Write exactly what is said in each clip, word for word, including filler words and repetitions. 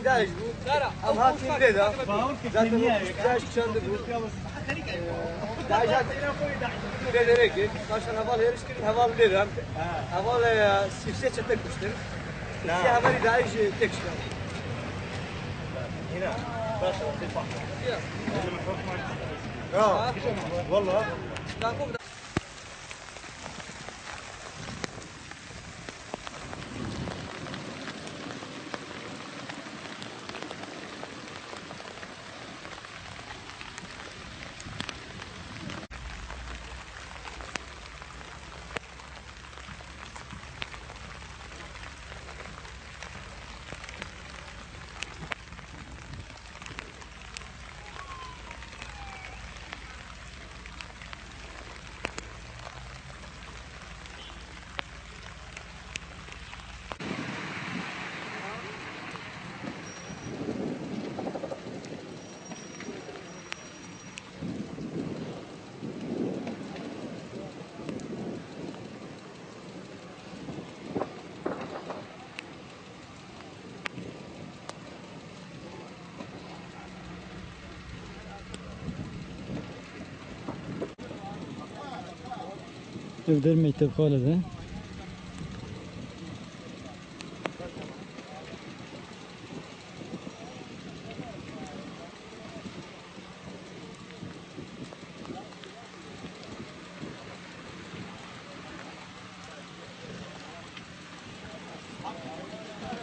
DAIŞ bû. Em hatin lê de. Zaten o DAIŞ çend bû. DAIŞ hatin lê derê kir. Paşan heval hêriş kirin, heval lê de. Heval, e, sî sê çete kuştin. Sî hevalî DAIŞ tek şikand. Ya, valla. Ev der mektebxane de.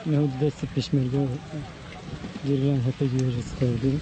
Niha destê pêşmerge gerilan H P G ji Sixevdê.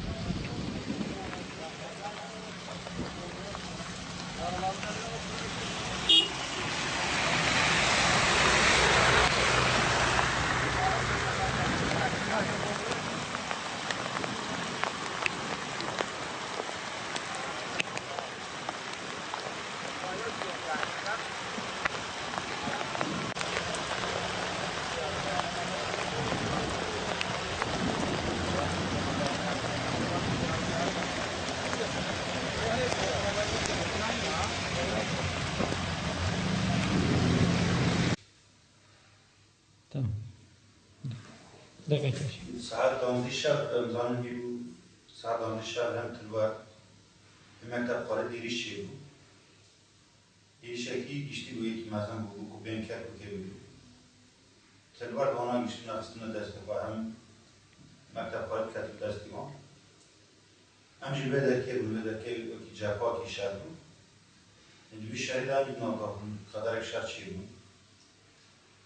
Tamam. Deqekê. Saet duwazdeh şev, em zanin hî bû, saet duwazdeh şev hem Tilwer, hem mekteb xwarin êrîş çêbû. Êrîşekî giştî bû, yekî mezin bû, bû ku bên ket û kê bû. Tilwer wana giştî nexistine destê xwe, hem mekteb xwarin ketibû destê wan. Em jî li vê derkê bûn, li vê derkê wekî cepha kî şer bû. Di vî şerî de em jî nagahdin, xederek şer çêbû.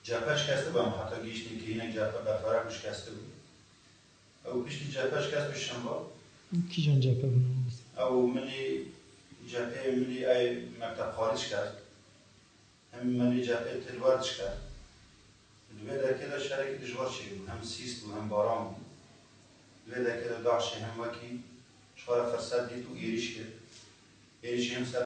Cephe şikestibû, em heta gihîştin kêhînek cephe berfireh bû, şikestibû. Ew piştî cephe şikest bû şemba. Kîjan cephe bûn? Ew milî cepheyê milî ey mekteb xarî şikest. Hem milî cephê Tilwer dişket. Di vê derkê de şerekî dijwar çêbû. Hem sîs bû, hem baran bû. Di vê derkê de DAIŞê hem wekî ji xwe re firset dît û êrîş kir. Êrîşê hem ser